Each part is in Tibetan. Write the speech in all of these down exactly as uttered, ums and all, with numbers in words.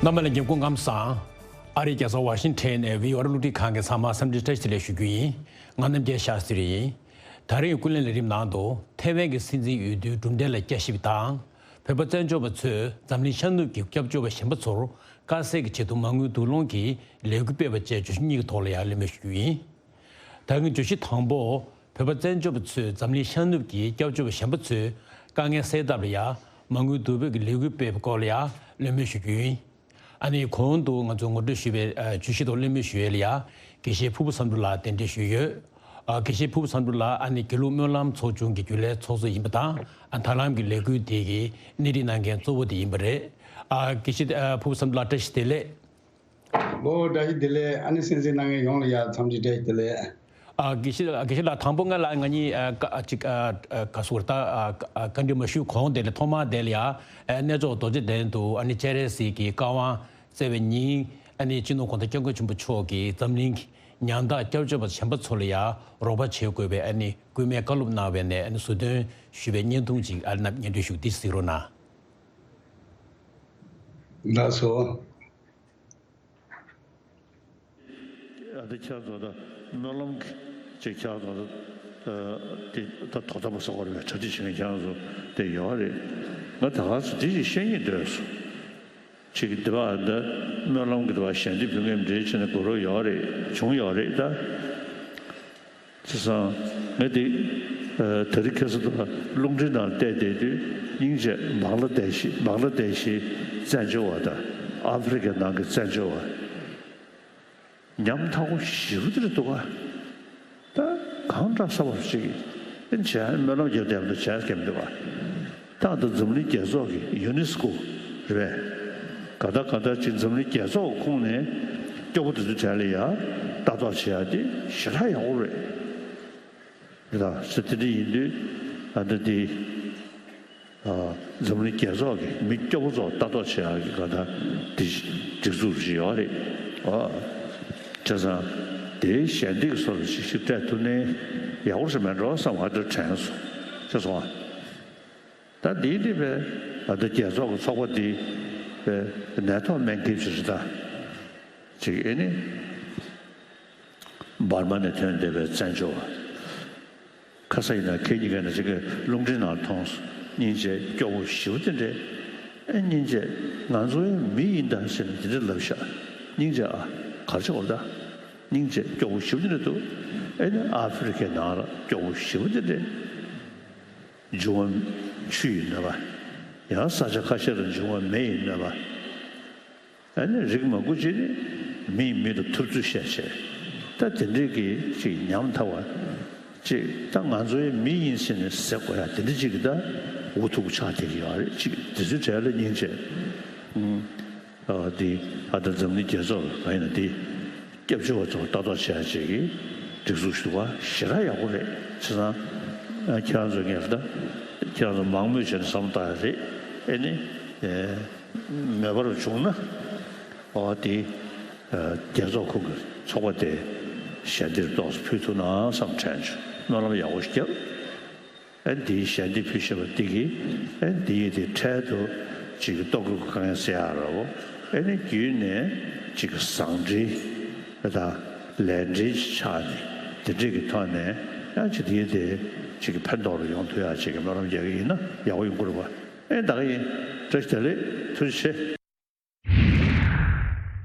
རྣམ་པ་ལ་མགྱོན་པོ་ཁམས་བཟང་། ཨ་རིའི་རྒྱལ་ས་ཝ་ཤིང་ཊོན་ནས་བྷི་ཨོ་ཨེ་རླུང་འཕྲིན་ཁང་གི་ཚང་མར་འཚམས་འདྲི་བཀྲ་ཤིས་བདེ་ལེགས་ཞུ་རྒྱུ་ཡིན། ང་རྣམ་རྒྱལ་ཤཱ་སྟྲི་ཡིན། ད་རེས་ཀྱི་ཀུན་གླེང་ལས་རིམ་ནང་དུ་ཐའེ་ཝན་གྱི་སྲིད་འཛིན་འོས་བསྡུའི་གྲུབ་འབྲས་ལ་བསྐྱར་ཞིབ་དང་། བོད་པ་བཙན་བྱོལ་བ་ཚོས་འཛམ་གླིང་ཤར་ནུབ་ཀྱི་སྐྱབས་བཅོལ་བ་གཞན་པ་ཚོར་དཀའ་སེལ་གྱི་ཆེད་དུ་མ་དངུལ་བསྡུ་སློང་གི་ལས་འགུལ་སྤེལ་བ་བཅས་བརྗོད་གཞི་གཉིས་ཀྱི་ཐོག་ལ་ཡང་གླེང་མོལ་ཞུ་རྒྱུ་ཡིན། ད་གིན་བརྗོད་གཞི་དང་པོ། བོད་པ་བཙན་བྱོལ་བ་ཚོས་འཛམ་གླིང་ཤར་ནུབ་ཀྱི་སྐྱབས་བཅོལ་བ་གཞན་པ་ཚོའི་དཀའ་ངལ་སེལ་ཐབས་ལ་ཡང་མ་དངུལ་བསྡུ་སྤོས་ཀྱི་ལས་འགུལ་སྤེལ་བའི་སྐོར་ལ་ཡང་གླེང་མོལ་ཞུ་རྒྱུ་ཡིན། ཨ་ནི་གོང་དུ་ང་ཚོས་ངོ་སྤྲོད་ཞུས་པའི་ཨ་བརྗོད་གཞི་ཐོག་གླེང་མོལ་ཞུ་ཡས་ལ་ཡང་དགེ་བཤེས་ཕུར་བུ་བསམ་འགྲུབ་ལགས་གདན་འདྲེན་ཞུས་ཡོད། ཨ་དགེ་བཤེས་ཕུར་བུ་བསམ་འགྲུབ་ལགས་ཨ་ནི་དགེ་ལུགས་སྨོན་ལམ་ཚོགས་ཆུང་གི་རྒྱུན་ལས་ཚོགས་གཙོ་ཡིན་པ་དང་ཨ་ད་ལམ་གྱི་ལས་འགུལ་དེ་གི་སྣེ་ཁྲིད་གནང་མཁན་གཙོ་བོ་དེ་ཡིན་པ་རེད། ཨ་དགེ་བཤེས་ཨ་ཕུར་བུ་བསམ་འགྲུབ་ལགས་བཀྲ་ཤིས་བདེ་ལེགས། ལོ་བཀྲ་ཤིས་བདེ་ལེགས། ཨ་ནི་གསན་གཟིགས་གནང་མཁན་ཡོངས་ལ་ཡང་འཚམས་འདྲི་བཀྲ་ཤིས་བདེ་ལེགས། ཨ་དགེ་བཤེས་ཨ་དགེ་བཤེས་ལགས་དང་པོ་ང་ལ་ང་གཉིས་ཨ་ཀ་ཨ་ཅིག་ཨ་ཨ་ག་སུ་ར་ད་ཨ་ཨ་བཀའ་འདྲི་མ་ཞུས་གོང་དེ་ལ་ཐོག་མར་དེ་ལ་ཡང་ཨ་གནས་མཆོག་རྡོ་རྗེ་གདན་དུ་ཨ་ནི་སྤྱན་རས་གཟིགས་ཀྱི་བཀའ་དབང་སྩལ་བའི་ཉིན་ཨ་ནི་སྤྱི་ནོར་༸གོང་ས་༸སྐྱབས་མགོན་ཆེན་པོ་མཆོག་གིས་འཛམ་གླིང་གི་ཉམ་ཐག་སྐྱབས་བཅོལ་བ་གཞན་པ་ཚོ་ལ་ཡང་རོགས་པ་བྱེད་དགོས་པའི་ཨ་ནི་སྐུལ་མའི་བཀའ་སློབ་གནང་བའི་ནས་ཨ་ནི་ཟུར་འདོན་ཞུས་པའི་བརྙན་ཐུང་ཅིག་ཨ་ནི་རྣམས་སྙན་སྒྲོན་ཞུ་འདི་གཟིགས་རོགས་གནང་། ལགས་སོ། ཨ་ད་ཁྱེད་ཚོ་ད་སྨོན་ལམ་གྱི་ཅིག་ཁྱེད་ཚོ་ད་དེ་ད་དོ་ད་པ་ས་གོ་རེད་པས་གྲ་སྒྲིག་བྱེད་མཁན་ཁྱེད་ཚོ་དེ་ཡོད་རེད། ང་ད་ག་ཚོད་དེ་ཅིག་བཤད་སྙིང་འདོད་སོང་། ཅིག་འདི་བ་ད་སྨོན་ལམ་གྱི་འདི་བ་ཞལ་འདེབས་ཕུལ་མཁན་འདྲེས་བྱས་ནས་དགོས་རོགས་ཡོད་རེད་བྱུང་ཡོད་རེད་ད། བྱས་ཙང་ངས་འདི་ད་རིང་ཁ་སང་དུ་རླུང་འཕྲིན་ནང་བལྟས་བསྡད་དུས་སྙིང་རྗེ། བང་ལ་དེ་ཤི་བང་ལ་དེ་ཤི་བཙན་བྱོལ་བ་དང་ཨ་ཧྥེ་རི་ཁའི་ནང་གི་བཙན་བྱོལ་བ་ཉམ་ཐག་པོ་ཞེ་པོ་དེ་རེད་འདུག་ག་ད་གང་འདྲ་ས་བབ་ཅིག་ཨེ་བྱས་སྨོན་ལམ་རྒྱབ་བསྡད་མི་འདུག་བྱས་སྐྱེམ་འདུག་ག་ད་ད་འཛམ་གླིང་རྒྱལ་ཚོགས་ཀྱི་ཡུ་ནེ་སི་ཀོ་རེད་པས། ག་ད་ག་ད་ཅིག་འཛམ་གླིང་རྒྱལ་ཚོགས་ཀྱི་ཁོངས་ནས་སྐྱོ་པོ་དེ་ཚོའི་གྲས་ལ་ཡ་ལྟ་རྟོག་བྱེད་ཡ་དེ་ཞེ་དྲག་ཡག་པོ་རེད། རེད་ད་ཟེར་དེ་འདྲ་ཡིན་དུས་ཨ་ད་དེ་ཨ་འཛམ་གླིང་རྒྱལ་ཚོགས་ཀྱི་མི་སྐྱོ་པོ་ཚོ་ལྟ་རྟོག་བྱེད་ཡ་གི་ག་ད་དེ་སྒྲིག་འཛུགས་ཞིག་ཡོད་རེད། ཨ་བྱས་ཙང་དེའི་ཞལ་འདེབས་སོགས་ལ་ཞིབ་ཞིབ་སྤྲད་ཐུབ་ནའི་ཡག་པོ་ཞིག་མེད་འགྲོ་བསམ་པ་དེ་དྲན་སོང་། ཤེས་སོང་ཨ། ད་འདིའི་འདི་པའི་ཨ་ད་རྒྱལ་ཚོགས་ཀྱི་ཚོགས་པ་འདི་པའི་ནད་ཐོག་སྨན་ཁབ་ཅིག་རེད་ད། ཅིག་ཨེ་ནི་འབར་མ་ནས་ཐོན་བསྡད་པའི་བཙན་བྱོལ་བ། ཁ་ས་ཡིན་ན་ཁྱེད་གཉིས་ཀ་ནས་ཅིག་གི་རླུང་འཕྲིན་ནང་མཐོང་སོང་། སྙིང་རྗེ་སྐྱོ་པོ་ཞེ་པོ་དེ་འདྲས། ཨེ་སྙིང་རྗེ་ང་ཚོའི་མི་ཡིན་ད་ཟེར་ནས་དེ་འདྲས་ལབ་ཤག་སྙིང་རྗེ་ཨ་གར་ཆོག་ད། སྙིང་རྗེ་སྐྱོ་པོ་ཞེ་པོ་དེ་འདྲས་འདུག་ཨེ་ནི་ཨ་ཧྥེ་རི་ཁའི་ནང་ལ་སྐྱོ་པོ་ཞེ་པོ་དེ་འདྲས། འབྱུང་བ་ཆུ་ཡི་གནོད་པ། ཡང་ས་ཆ་ཁ་ཤས་ལ་འབྱུང་བ་མེ་ཡི་གནོད་པ། ཨ་ནི་རིགས་མང་པོ་ཅིག་ནི་མིས་མི་ལ་ཐུབ་ཚོད་བཤད་བྱས། ད་དེ་འདྲའི་གི་ཅིག་ཉམ་ཐག་པ་ཅིག་ད་ང་ཚོའི་མི་ཡིན་ཟེར་ནས་ཟེར་དགོས་ཡ་དེ་འདྲ་ཅིག་གི་ད་འུ་ཐུག་ཆགས་བསྡད་ཀྱི་ཡོད་རེད། ཅིག་དེ་ཚོའི་གྲས་ལ་སྙིང་རྗེ། ཨ་འདི་ཨ་ད་འཛམ་གླིང་རྒྱལ་ཚོགས་ལ་གང་ཡིན་ན་འདི་སྐྱབས་བཅོལ་བ་ཚོར་ལྟ་རྟོག་བྱེད་ཡ་ཅིག་གི་སྒྲིག་འཛུགས་ཞུ་བ་ཞེ་དྲག་ཡག་པོ་རེད། བྱས་ཙང་ཨ་ཁྱེད་རང་ཚོ་ངས་ད་ཁྱེད་རང་ཚོ་མང་མོས་བྱས་ནས་བསམ་བློ་བཏང་ཡ་རེད། ཨེ་ནི་ཨེ་མེད་པར་བྱུང་ན་ཨོ་དེ་ཨ་རྒྱལ་ཚོགས་ཁོངས་ཀྱི་ཚོགས་པ་དེ་ཞལ་འདེབས་ཏོག་ཙམ་ཕུལ་ཐུབ་ན་བསམ་དྲན་བྱུང་། སྨོན་ལམ་ཡག་པོ་ཞིག་བརྒྱབ། ཨ་འདིའི་ཞལ་འདེབས་ཕུལ་བཞིན་པ་འདི་གིས་ཨ་འདིའི་དེ་འཕྲལ་དུ་ཅིག་གི་ལྟོ་གོས་ཀྱི་དཀའ་ངལ་སེལ་ཡག་ར་བོ། ཨ་ནི་བརྒྱུད་ནས་ཅིག་གི་བཟང་འབྲེལ་དང་ལས་འབྲེལ་ཅིག་ཆགས་ནས་དེ་འདྲས་ཀྱི་ཐོག་ནས་ཡང་ཅིག་འདིའི་དེ་ཅིག་གི་ཕན་ཐོགས་རུ་ཡོང་ཐུབ་ཡག་ཅིག་གི་སྨོན་ལམ་རྒྱག་གི་ཡིན་ན་ཡག་པོ་ཡོང་གི་རེད་པ། ཨེ་ད་ག་ཡིན། བཀྲ་ཤིས་བདེ་ལེགས། ཐུགས་རྗེ་ཆེ།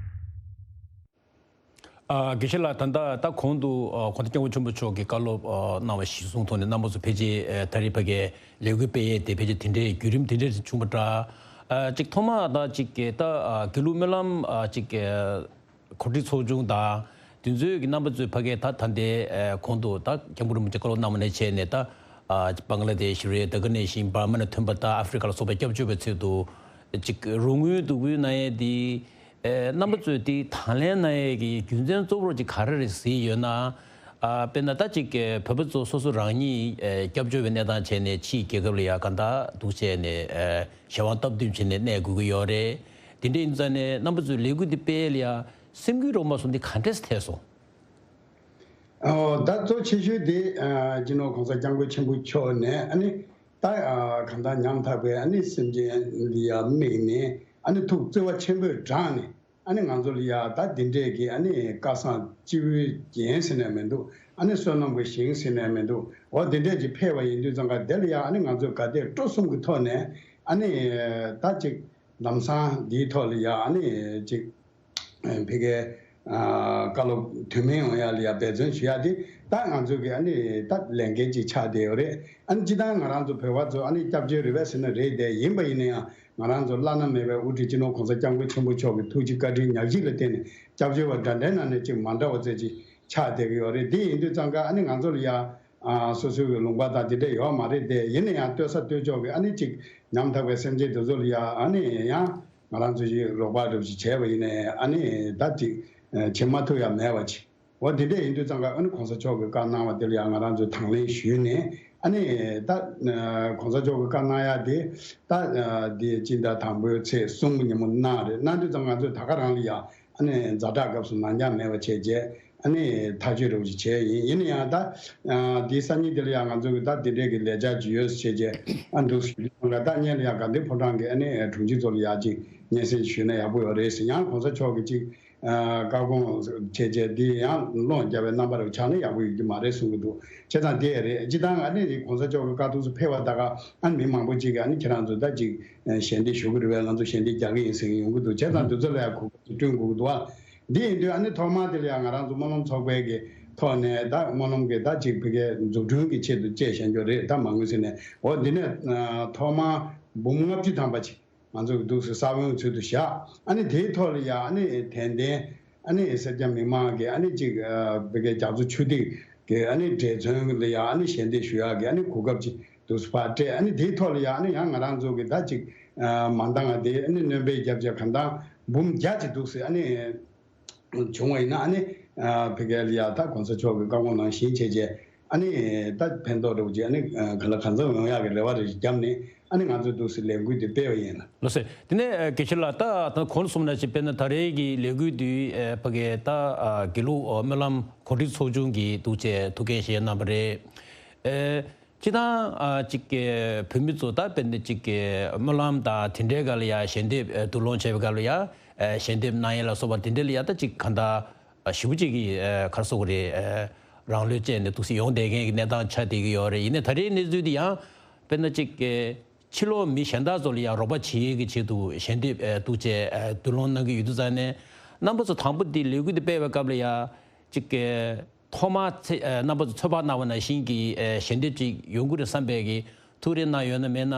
ཨ་དགེ་བཤེས་ལགས། ད་ལྟ་ད་གོང་དུ་ཨ་༸གོང་ས་༸སྐྱབས་མགོན་ཆེན་པོ་མཆོག་གིས་བཀའ་སློབ་ཨ་གནང་བ་གཞིར་བཟུང་ཐོག་ནས་རྣམ་པ་ཚོ་ཕལ་ཆེར་ཨ་ད་རེས་ཕ་གིའི་ལས་འགུལ་སྤེལ་ཡས་དེ་ཕལ་ཆེར་དེ་འདྲའི་བརྒྱུད་རིམ་དེ་འདྲས་བྱུང་བ་འདྲ། ཨ་ཅིག་ཐོག་མར་ད་ཅིག་ད་ཨ་དགེ་ལུགས་སྨོན་ལམ་ཨ་ཅིག་གོ་སྒྲིག་ཚོགས་ཆུང་དང་དེ་ཚོའི་གི་རྣམ་པ་ཚོས་ཕ་གིའི་ད་ད་ལྟའི་ཨ་གོང་དུ་ད་༸སྐྱབས་མགོན་རིན་པོ་ཆེ་བཀའ་སློབ་གནང་བ་ནས་བྱས་ནས་ད་ཨ་བང་ལ་དེཤ་རེད། ད་ག་ནང་བཞིན་འབར་མ་ནས་ཐོན་པ་ད་ཨ་ཧྥེ་རི་ཁ་ལ་སོགས་པའི་སྐྱབས་བཅོལ་བའི་ཚོགས་དུ་ཅིག་རོགས་དངུལ་བསྡུ་སྐུལ་གནང་ཡས་འདི། ཨེ་རྣམ་པ་ཚོས་དེ་དང་ལེན་གནང་ཡས་ཀྱི་རྒྱུ་མཚན་གཙོ་བོ་ཅིག་ག་རེ་རེད་གཟིགས་ཡོད་ན། ཨ་དཔེར་ན་ད་ཅིག་བོད་པ་ཚོ་སོ་སོ་རང་ཉིད་ཨེ་སྐྱབས་བཅོལ་བའི་གནས་སྟངས་བྱས་ནས་ཕྱིའི་རྒྱལ་ཁབ་ལ་ཡ་ག་འདྲ་འདུག་བྱས་ནས་ཨེ་གཞན་དབང་སྟབས་བསྟུན་བྱས་ནས་གནས་དགོས་ཀྱི་ཡོད་རེད། དེ་འདྲ་ཡིན་ཙང་ནས་རྣམ་པ་ཚོས་ལས་འགུལ་འདི་སྤེལ་ཡ་སེམས་འགུལ་རོགས་མ་སོང་འདི་ག་འདྲས་ཐེབས་སོང་། ཨོ་ད་གཙོ་ཆེ་ཤོས་དེ་ཨ་སྤྱི་ནོར་༸གོང་ས་༸སྐྱབས་མགོན་ཆེན་པོ་མཆོག་ནས་ཨ་ནི། ད་ཨ་གང་ལྟར་ཉམ་ཐག་པའི་ཨ་ནི་སེམས་ཅན་འདི་ཡར་དམིགས་ནས་ ཨ་ནི་ཐུགས་བརྩེ་བ་ཆེན་པོས་དྲངས་ནས། ཨ་ནི་ང་ཚོ་ལ་ཡ་ད་འདི་འདྲས་ཀྱི་ཨ་ནི་སྐལ་བཟང་སྤྱི་བོའི་རྒྱན་ཟེར་ནས་མི་འདུག། ཨ་ནི་བསོད་ནམས་ཀྱི་ཞིང་ཟེར་ནས་མི་འདུག། འོ་འདི་འདྲས་ཀྱི་ཕེབས་པ་ཡིན་དུས་ཙང་ཀ་དེ་ལ་ཡ་ཨ་ནི་ང་ཚོས་དགའ་དད་སྤྲོ་གསུམ་གྱི་ཐོག་ནས་ཨ་ནི་ད་ཅིག་ལམ་སང་འདིའི་ཐོག་ལ་ཡ་ཨ་ནི་ཅིག་ཕ་གིའི་བཀའ་སློབ་དུས་མིན་འོང་ཡ་ལ་ཡ་འབད་བརྩོན་ཞུ་ཡ་དེ་ད་ང་ཚོ་གི་ཨ་ནི་ད་ལས་འགན་ཅིག་ཆགས་བསྡད་ཡོད་རེད། ཨ་ནི་སྤྱིར་བཏང་ང་རང་ཚོ་བོད་པ་ཚོ་ཨ་ནི་སྐྱབས་བཅོལ་རེད་པས་ཟེར་ན་རེད། དེ་ཡིན་པ་ཡིན་ན་ཡང་ང་རང་ཚོ་བླ་ན་མེད་པའི་དབུ་ཁྲིད་སྤྱི་ནོར་གོང་ས་སྐྱབས་མགོན་ཆེན་པོ་མཆོག་གི་ཐུགས་རྗེ་བཀའ་དྲིན་ཉག་གཅིག་ལ་བརྟེན་ནས་སྐྱབས་བཅོལ་བ་འདྲ་འདྲའི་ནང་ནས་ཅིག་མ་འདྲ་བ་ཙམ་ཅིག་ཆགས་བསྡད་ཀྱི་ཡོད་རེད། དེ་ཡིན་དུས་ཙང་ཀ་ཨ་ནི་ང་ཚོ་ལ་ཡ་ཨ་སོ་སོའི་གི་ལུང་པ་དང་དེ་འདྲ་ཡོད་མ་རེད། དེ་ཡིན་ན་ཡང་ལྟོས་ས་ལྟོས་ཕྱོགས་ཀྱི་ཨ་ནི་ཅིག་ཉམ་ཐག་པའི་སེམས་ཅན་དེ་ཚོ་ལ་ཡ་ཨ་ནི་ཡང་ང་རང་ཚོ་ཞིག་རོགས་པ་སྒྲུབ་ཅིག་བྱས་པ་ཡིན་ནའི་ཨ་ནི་ད་ཅིག་བྱེད་མ་ཐུབ་ཡ་མེད་པ་ཅིག། འོ་དེ་འདྲས་ཡིན་དུས་ཙང་ཀ་ཨ་ནི་གོང་ས་མཆོག་གིས་བཀའ་གནང་བ་དེ་ལ་ཡང་ང་རང་ཚོས་དང་ལེན་ཞུས་ནས་ཨ་ནི་ད་གོང་ས་མཆོག་གིས་བཀའ་གནང་ཡ་དེ་ད་འདི་སྤྱི་ཟླ་དང་པོའི་ཚེས་གསུམ་ཉིན་མོ་གནང་རེད། གནང་དུས་ཙང་ང་ཚོས་ད་ག་རང་ལ་ཡ་ཨ་ནི་ཛ་དྲག་སྐབས་སུ་ནང་འགྱངས་མེད་པ་བྱས་རྗེས་ཨ་ནི་ཐག་གཅོད་རོགས་ཅིག་བྱས་ཡིན། ཡིན་ན་ཡང་ད་འདིའི་སང་ཉིན་དེ་ལ་ཡང་ང་ཚོ་གི་ད་དེ་འདྲས་ཀྱི་ལས་འཆར་ཅིག་ཡོད་ཟེར་བྱས་རྗེས་ཨ་འདུག་ཞུས་དུས་ཙང་ཀ་ད་སྔོན་ལ་ཡ་དགའ་ལྡན་ཕོ་བྲང་གི་ཨ་ནི་དྲུང་ཆེ་ཚོ་ལ་ཡ་ཅིག་སྙན་སེང་ཞུས་ན་ཡག་པོ་ཡོད་རེད་ཟེར། ཡང་གོང་ས་མཆོག་གིས་ཅིག་བཀའ་དགོངས་བྱས་རྗེས་འདི་ཡང་སློང་རྒྱབ་པའི་རྣམ་པ་རུ་ཆགས་ན་ཡག་པོ་ཡོད་ཀྱི་མ་རེད་གསུང་གི་འདུག། བྱས་ཙང་དེ་རེད། སྤྱིར་བཏང་ཨ་ནི་གོང་ས་མཆོག་གི་བཀའ་ཐུགས་སུ་ཕེབས་པ་ད་ག་ཨ་ནི་མི་མང་པོ་ཅིག་གིས་ཨ་ནི་ཁྱེད་རང་ཚོ་ད་ཅིག་ཞལ་འདེབས་ཞུ་གི་རེད་པས། ང་ཚོ་ཞལ་འདེབས་རྒྱག་གི་ཡིན་ཟེར་གྱི་ཡོང་གི་འདུག། བྱས་ཙང་དེ་ཚོ་ལ་ཡང་གོ་སྐབས་ཅིག་བསྐྲུན་དགོས་ཀྱི་འདུག་ཨ། འདི་ཡིན་དུས་ཨ་ནི་ཐོག་མར་དེ་ལ་ཡང་ང་རང་ཚོ་སྨོན་ལམ་ཚོགས་པའི་གི་ཐོག་ནས་ད་སྨོན་ལམ་གི་ད་ཅིག་ཕ་གིའི་འཛུགས་སྐྲུན་གྱི་ཆེད་དུ་བཅས་བཞག་རྒྱུ་རེད། ད་མ་དངུལ་ཟེར་ནས་འོ་འདི་ནས་ཐོག་མར་འབུམ་ལྔ་བཅུ་ཐམ་པ་ཅིག་ང་ཚོ་གི་འདུག་སེ་ས་བོན་ཚུལ་དུ་བཞག། ཨ་ནི་དེའི་ཐོག་ལ་ཡ་ཨ་ནི་དད་ལྡན་ཨ་ནི་སེར་སྐྱ་མི་མང་གི་ཨ་ནི་ཅིག་ཨ་བི་གའི་རྒྱ་མཚོ་ཆུ་ཐིགས་ཀྱི་ཨ་ནི་འབྲེལ་ཚོན་ལ་ཡ་ཨ་ནི་ཞལ་འདེབས་ཞུ་ཡག་གི་ཨ་ནི་གོ་སྐབས་ཅིག་འདུག་སེ་ཕར་སྤྲད། ཨ་ནི་དེའི་ཐོག་ལ་ཡ་ཨ་ནི་ཡང་ང་རང་ཚོ་གི་ད་ཅིག་ཨ་མ་འདང་ང་དེ་ཨ་ནི་སྣོན་པའི་རྒྱབ་ཆ་གང་ལྟར་འབུམ་བརྒྱ་ཅིག་འདུག་སེ་ཨ་ནི། བྱུང་བ་ཡིན་ན་ཨ་ནི་ཕ་གིར་ཡ་ད་གོང་ས་མཆོག་གི་བཀའ་དགོངས་ནང་བཞིན་བྱས་རྗེས་ཨ་ནི་ད་ཕན་ཐོགས་འདྲ་བོ་ཅིག་ཨ་ནི་ག་ལ་གང་འཚམ་ཡོང་ཡག་གི་རེ་བ་རེ་ཞིག་བརྒྱབ་ནས་ཨ་ནི་ང་ཚོས་འདུག་སེ་ལས་འགུལ་འདི་སྤེལ་བ་ཡིན་ལ། ལགས་སོ། དེ་ནས་དགེ་བཤེས་ལགས་ད་ད་གོང་གསུངས་ནང་བཞིན་དཔེར་ན་ད་རེས་ཀྱི་ལས་འགུལ་འདི་ཕ་གི་ད་དགེ་ལུགས་སྨོན་ལམ་གོ་སྒྲིག་ཚོགས་ཆུང་གིས་འདུག་བྱས་ཐུགས་འགན་བཞེས་གནང་བ་རེད། སྤྱིར་བཏང་ཨ་གཅིག་གི་བོད་མི་ཚོ་ད་དཔེར་ན་གཅིག་གི་སྨོན་ལམ་དང་དེ་འདྲའི་སྒང་ལ་ཡ་ཞལ་འདེབས་ཨ་བསྡུ་སློང་བྱས་པའི་སྒང་ལ་ཡ་ཨ་ཞལ་འདེབས་གནང་ཡས་ལ་སོགས་པ་དེ་འདྲ་ལ་ཡ་ད་གཅིག་གང་ལྟར་ཨ་ཞེ་པོ་ཅིག་གི་ཨ་ག་རེ་ཟེར་དགོས་རེད། ཨ་རང་བློས་བཅད་ནས་འདུག་སེ་ཡོང་བསྡད་མཁན་གྱི་གནས་སྟངས་ཆགས་བསྡད་ཀྱི་ཡོད་རེད། ཡིན་ནའི་ད་རེས་གནས་ཚུལ་འདི་ཡང་དཔེར་ན་གཅིག་གི་ཕྱི་ལོགས་མི་གཞན་དག་ཚོ་ལ་ཡ་རོགས་པ་བྱེད་ཡས་ཀྱི་ཆེད་དུ་ཞལ་འདེབས་ཨ་འདུག་བྱས་ཨ་བསྡུ་སློང་གནང་གི་ཡོད་དུས་ཙང་ནས་རྣམ་པ་ཚོ་དང་པོ་འདི་ལས་འགུལ་འདི་སྤེལ་བའི་སྐབས་ལ་ཡ་གཅིག་གི་ཐོག་མར་ཚེ་ཨ་རྣམ་པ་ཚོ་ཚོད་དཔག་གནང་བ་ནང་བཞིན་གྱི་ཨ་ཞལ་འདེབས་ཅིག་ཡོང་གི་རེད་བསམ་པའི་གི་ཐུགས་རེ་གནང་ཡོད་ན་མེད་ན།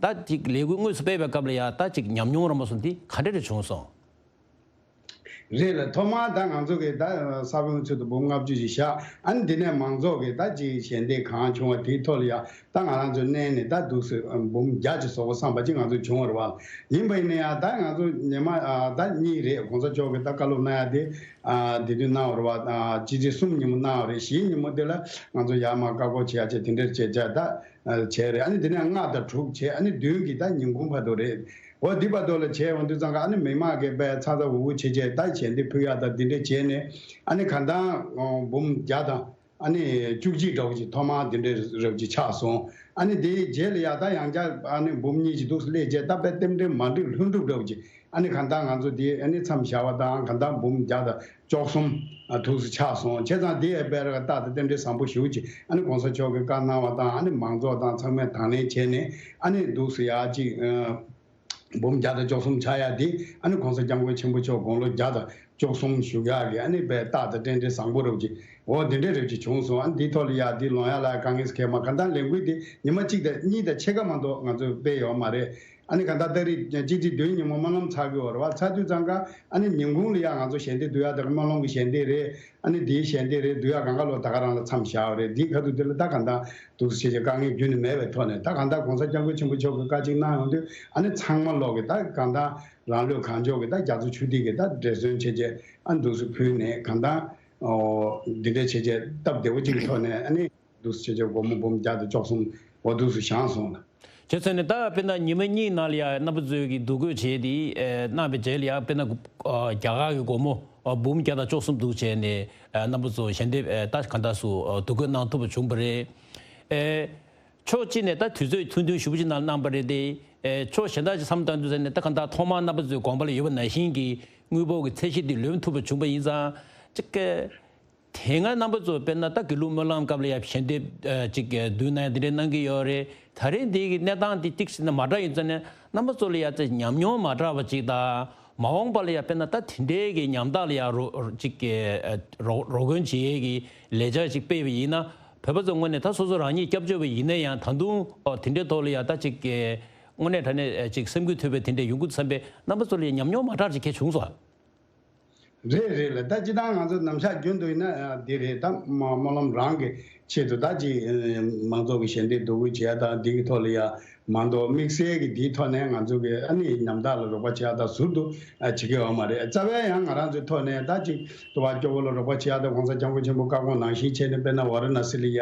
ད་ཅིག་ལས་འགུལ་དངོས་སུ་སྤེལ་བའི་སྐབས་ལ་ཡ་ད་ཅིག་ཉམས་མྱོང་ར་མ་སོང་འདི་ག་འདྲ་རེ་བྱུང་སོང་། རེད་ལ། ཐོག་མར་ད་ང་ཚོ་གི་ད་ས་བོན་ཚུལ་དུ་འབུམ་ལྔ་བཅུ་ཞིག་བཞག། ཨ་ནི་འདི་ནས་མང་ཚོགས་ཀྱི་ད་ཅིག་ཞལ་འདེབས་གང་བྱུང་བ་དེའི་ཐོག་ལ་ཡ་ད་ང་རང་ཚོ་མནན་ནས་ད་འདུག་སེ་འབུམ་བརྒྱ་ཅིག་བཟོ་དགོས་བསམ་པ་ཅིག་ང་ཚོ་བྱུང་བ་རེད་བ། ཡིན་པ་ཡིན་ན་ཡང་ད་ང་ཚོ་ཉི་མ་ཨ་ད་གཉིས་རེད། གོང་ས་མཆོག་གིས་ད་བཀའ་སློབ་གནང་ཡ་དེ་ཨ་དེ་དུས་གནང་བ་རེད་བ། ཨ་སྤྱི་ཚེས་གསུམ་ཉིན་མོ་གནང་བ་རེད། བཞིའི་ཉིན་མོ་དེ་ལ་ང་ཚོ་ཡར་མར་བཀའ་བསྒོ་བྱེད་ཡ་བྱས་དེ་འདྲར་བྱས་བྱས་ད་ཨ་བྱས་རེད། ཨ་ནི་དེ་ནས་ལྔ་དང་དྲུག་བྱས། ཨ་ནི་བདུན་གྱི་ད་ཉིན་གུང་བར་དུ་རེད། འོ་འདི་བར་དུ་ལ་བྱས་ཡོང་དུས་ཙང་ཀ་ཨ་ནི་མི་མང་གིས་དཔེ་ཚ་ཚ་འུར་འུར་བྱེད་བྱས་ད་ཞལ་འདེབས་ཕུལ་ཡ་ད་འདི་འདྲ་བྱས་ནས་ཨ་ནི་གང་ལྟར་འབུམ་བརྒྱ་དང་། ཨ་ནི་བཅུ་གཅིག་འདྲ་བོ་ཅིག་ཐོག་མར་འདི་འདྲའི་རབ་ཅིག་ཆགས་སོང་། ཨ་ནི་དེའི་རྗེས་ལ་ཡ་ད་ཡང་བསྐྱར་ཨ་ནི་འབུམ་གཉིས་ཅིག་འདུག་སེ་སླེབས་རྗེས་ད་དཔེ་རྟེན་འབྲེལ་མ་འགྲིག་ལྷུན་གྲུབ་འདྲ་བོ་ཅིག། ཨ་ནི་གང་ལྟར་ང་ཚོ་དེ་ཨ་ནི་མཚམས་བཞག་པ་དང་གང་ལྟར་འབུམ་བརྒྱ་དང་བཅུ་གསུམ་ཨ་འདུག་སེ་ཆགས་སོང་། བྱས་ཙང་དེ་ཡང་དཔེ་ར་རྟག་ཏུ་རྟེན་འབྲེལ་བཟང་པོ་ཞེ་པོ་ཅིག། ཨ་ནི་གོང་ས་མཆོག་གི་བཀའ་གནང་བ་དང་ཨ་ནི་མང་ཚོགས་དང་ཚང་མས་དང་ལེན་བྱས་ནས་ཨ་ནི་འདུག་སེ་ཡ་ཅིག་ཨ། འབུམ་བརྒྱ་དང་བཅུ་གསུམ་ཆགས་ཡ་དེ་ཨ་ནི་གོང་ས་སྐྱབས་མགོན་ཆེན་པོ་མཆོག་དགུང་ལོ་བརྒྱ་དང་བཅུ་གསུམ་བཞུགས་ཡག་གི་ཨ་ནི་དཔེ་རྟག་ཏུ་རྟེན་འབྲེལ་བཟང་པོ་རབ་ཅིག། འོ་འདི་འདྲའི་རབ་ཅིག་བྱུང་སོང་། ཨ་ནི་འདིའི་ཐོག་ལ་ཡ་འདི་ལོང་ཡ་ལ་དཀའ་ངལ་གང་ཡང་མ། གང་ལྟར་ལས་འགུལ་འདི་ཉི་མ་གཅིག་དང་གཉིས་དང་ཕྱེད་ཀ་མ་གཏོགས་ང་ཚོས་སྤེལ་ཡོད་མ་རེད། ཨ་ནི་གང་ལྟར་ཏ་རིག་སྤྱི་ཚེས་བདུན་ཉིན་མོ་སྨོན་ལམ་ཚར་གི་ཡོད་རེད་བ། ཚར་དུས་ཙང་ཀ་ཨ་ནི་ཉིན་གུང་ལ་ཡ་ང་ཚོ་ཞལ་འདེབས་བསྡུ་ཡ་དང་སྨོན་ལམ་གྱི་ཞལ་འདེབས་རེད། ཨ་ནི་དེའི་ཞལ་འདེབས་རེད་བསྡུ་ཡ་གང་ག་ལོ་ད་ག་རང་ལ་མཚམས་བཞག་པ་རེད། དེའི་ཁ་ཐུག་དེ་ལ་ད་གང་ལྟར་འདུག་སེ་བྱས་བྱས་དཀའ་ངལ་རྒྱུན་ནས་མེད་པའི་ཐོག་ནས་ད་གང་ལྟར་གོང་ས་སྐྱབས་མགོན་ཆེན་པོ་མཆོག་གིས་བཀའ་ཆིངས་གནང་ཡོང་དུས་ཨ་ནི་ཚང་མ་ལོག་གི་ད་གང་ལྟར་རང་བློས་གང་ལྕོགས་ཀྱི་ད་རྒྱ་མཚོ་ཆུ་ཐིགས་ཀྱི་ད་འབྲེལ་ཟོན་བྱས་བྱས་ཨ་འདུག་སེ་ཕུལ་ནས་གང་ལྟར་འོ་འདི་འདྲ་བྱས་བྱས་སྟབས་བདེ་བོ་ཅིག་གི་ཐོག་ནས་ཨ་ནི་འདུག་སེ་བྱས་བྱས་སྒོར་མོ་འབུམ་བརྒྱ་དང་བཅུ་གསུམ་འོ་འདུག་སེ་བཞེངས་སོང་ལ། བྱས་ཙང་ནས་ད་དཔེར་ན་ཉི་མ་གཉིས་ནང་ལ་ཡ་རྣམ་པ་ཚོས་ཀྱི་འདུ་འགོད་བྱས་ཏེ་ཨེ་གནང་བའི་རྗེས་ལ་ཡ་དཔེར་ན་ཨ་རྒྱ་གར་གྱི་སྒོར་མོ་ཨ་འབུམ་བརྒྱ་དང་བཅུ་གསུམ་འདུག་བྱས་ནས་ཨ་རྣམ་པ་ཚོ་ཞལ་འདེབས་ཨེ་ད་གང་ལྟར་སུ་ཨ་འདུ་འགོད་གནང་ཐུབ་པ་བྱུང་བ་རེད། ཨེ་ཕྱོགས་གཅིག་ནས་ད་དུས་ཚོད་ཐུང་ཐུང་ཞེ་པོ་ཅིག་ནང་གནང་བ་རེད་དེ། ཨེ་ཕྱོགས་གཞན་དག་ཅིག་བསམ་བློ་བཏང་དུས་ཙམ་ནས། ད་གང་ལྟར་ཐོག་མར་རྣམ་པ་ཚོའི་དགོངས་པ་ལ་ཡོད་པ་ནང་བཞིན་གྱི་དངོས་པོ་གི་ཚད་གཞི་འདི་ལོན་ཐུབ་པ་བྱུང་པ་ཡིན་ཙང་། ཅིག་གི་དེ་སྔ་རྣམ་པ་ཚོ་དཔེར་ན་ད་དགེ་ལུགས་སྨོན་ལམ་སྐབས་ལ་ཡང་ཞལ་འདེབས་ཨ་ཅིག་གི་བསྡུ་གནང་ཡ་དེ་འདྲ་གནང་གི་ཡོད་རེད། ད་རེས་འདི་གི་གནས་སྟངས་འདི་ཏིག་ཙམ་ན་མ་འདྲ་ཡིན་ཙང་ནས། རྣམ་པ་ཚོ་ལ་ཡང་ཅིག་ཉམས་མྱོང་མ་འདྲ་བ་ཅིག་དང་། མ་འོངས་པ་ལ་ཡང་དཔེར་ན་ད་དེ་འདྲའི་གི་ཉམ་ཐག་ལ་ཡང་རོ་ཅིག་གི་ཨ་རོགས་རོགས་མགོན་བྱེད་ཡས་ཀྱི་ལས་འཆར་ཅིག་སྤེལ་བ་ཡིན་ན། བོད་པ་ཚོ་དངོས་གནས་ད་སོ་སོ་རང་ཉིད་སྐྱབས་བཅོལ་བ་ཡིན་ན་ཡང་། ད་དུང་ཨོ་དེ་འདྲའི་ཐོག་ལ་ཡང་ད་ཅིག་གི་དངོས་གནས་དྲང་གནས་ཅིག་སེམས་འགུལ་ཐེབས་པའི་དེ་འདྲའི་ཡོང་གི་འདུག་བསམ་པའི་རྣམ་པ་ཚོ་ལ་ཡང་ཉམས་མྱོང་མ་འདྲ་ཅིག་གས་བྱུང་སོང་། རེད་རེད་ལ། ད་སྤྱིར་བཏང་ང་ཚོ་ནམ་ཞག་རྒྱུན་དུ་ཡིན་ན་འདི་རེད། ད་སྨོན་ལམ་རང་གི་ཆེད་དུ་ད་ཅིག་མང་ཚོགས་ཀྱི་ཞལ་འདེབས་འདུ་འགོད་བྱེད་ཡ་དང་། འདི་གི་ཐོག་ལ་ཡ་མ་གཏོགས་དམིགས་བསལ་གྱི་འདིའི་ཐོག་ནས་ང་ཚོ་གི་ཨ་ནི་ཉམ་ཐག་ལ་རོགས་པ་བྱེད་ཡ་དང་ཟུར་དུ་བྱེད་ཀྱི་ཡོད་མ་རེད། རྩ་བའི་ཡང་ང་རང་ཚོའི་ཐོག་ནས་ད་ཅིག་ཏུ་བ་སྐྱོ་བོ་ལ་རོགས་པ་བྱེད་ཡ་དང་། ༸གོང་ས་༸སྐྱབས་མགོན་ཆེན་པོ་བཀའ་དགོངས་ནང་བཞིན་བྱས་ནས། དཔེར་ན་ཝཱ་ར་ཎ་སི་ལ་ཡ་